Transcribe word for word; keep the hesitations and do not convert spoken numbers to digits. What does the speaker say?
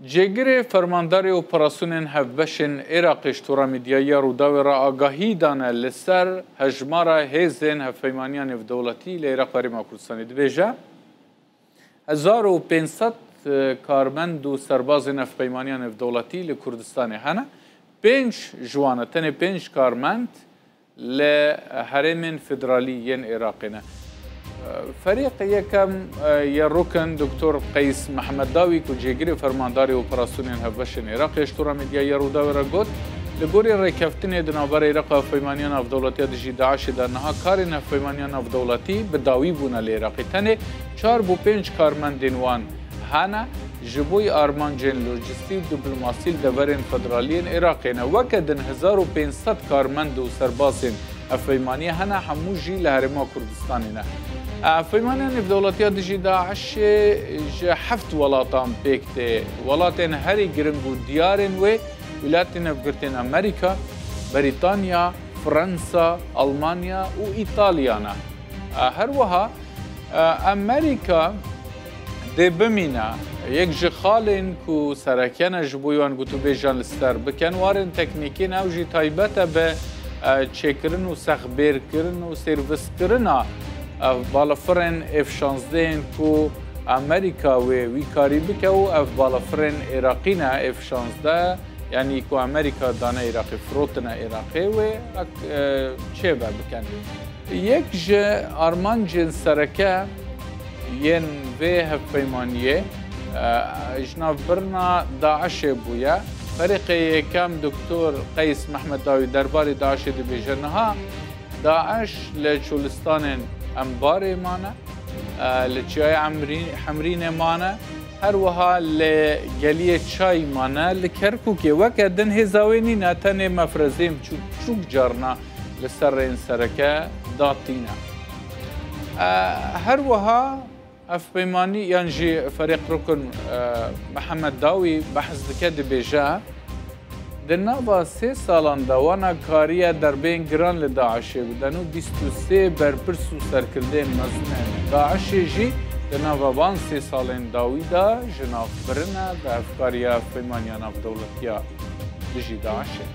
Cêgirê Fermandarê Operasyonên Hevbeşên Iraqê ji Tora Medyayî ya Rûdawê re agahî dane li ser hejmara hêzên hevpeymaniya nêvdewletî li Iraq û Herêma Kurdistanê. Dibêje, hezar û pênc sed karmend û serbazên hevpeymaniya nêvdewletî li Kurdistanê hene. Pênc ji wan e, tenê pênc karmend li herêmên federalî yên Iraqê ne. Ferîq yekem yê rûkin Doktor Qeys Mehmed Dawî ku cêgirê Fermandarê Operasyonên Hevbeşên Iraqê ji Tora Medyayî ya Rûdawê re got, li gorî rêkeftinê di navbera Iraq û hevpeymaniya navdewletî ya dijî DAIŞê de niha karên hevpeymaniya navdewletî bi dawî bûne li Iraqê. Tenê çar bo pênc karmendên wan hene, ji bo armancên lojistî û diplomasî li deverên federalî yên Iraqê ne. Weke din hezar û pênc sed karmend û serbazên hevpeymaniyê hene, hemû jî li Herêma Kurdistanê ne. Hevpeymaniya nêvdewletî ya dijî DAIŞê ji heft welatan pêk tê. Welatên herî giring û diyar ên wê Wîlayetên Yekgirtên Amerîka, Brîtanya, Fransa, Almanya û Îtalya ne. Her wiha Amerîka dê bimîne yek ji xalên ku sereke ne ji bo wan gotûbêjan li ser bikin, warên teknîkî ne, ew jî taybet e bi çêkirin û sexbêrkirin û sêrviskirina ev balafirên F şazdeh ên ku Amerîka wê wî karî bike û ev balafirên Iraqî ne, F şazdeh, yanî ku Amerîka dane Iraqê, firotine Iraqê wê çêve bikin. Yek ji armancên sereke yên vê hevpeymaniyê, e, ji navbirina DAIŞê bûye. Ferîqê yekem Doktor Qeys Mehmed Dawî derbarê DAIŞê dibêje, niha DAIŞ li çolistanên Enbarê mane, e, li Çiyayê Emrî-, Hemrînê mane, her wiha li Geliyê Çay mane, li Kerkûkê. Weke din hêza wê nîne, tenê mefrezeyên biçûk biçûk carna li ser rêyên sereke datîne. E, her wiha hevpeymanî yan jî Ferîq Rukun, e, Mihemed Dawî behs dike, dibêje, di nava sê salan de wana kariye derbeyên giran li DAIŞê bidin û bîst û sê berpirs û serkirdeyên mezin hene. DAIŞê jî di nava van sê salên dawî de ji nav birine, bi hevkariya hevpeymaniya navdewletiya dijî DAIŞê.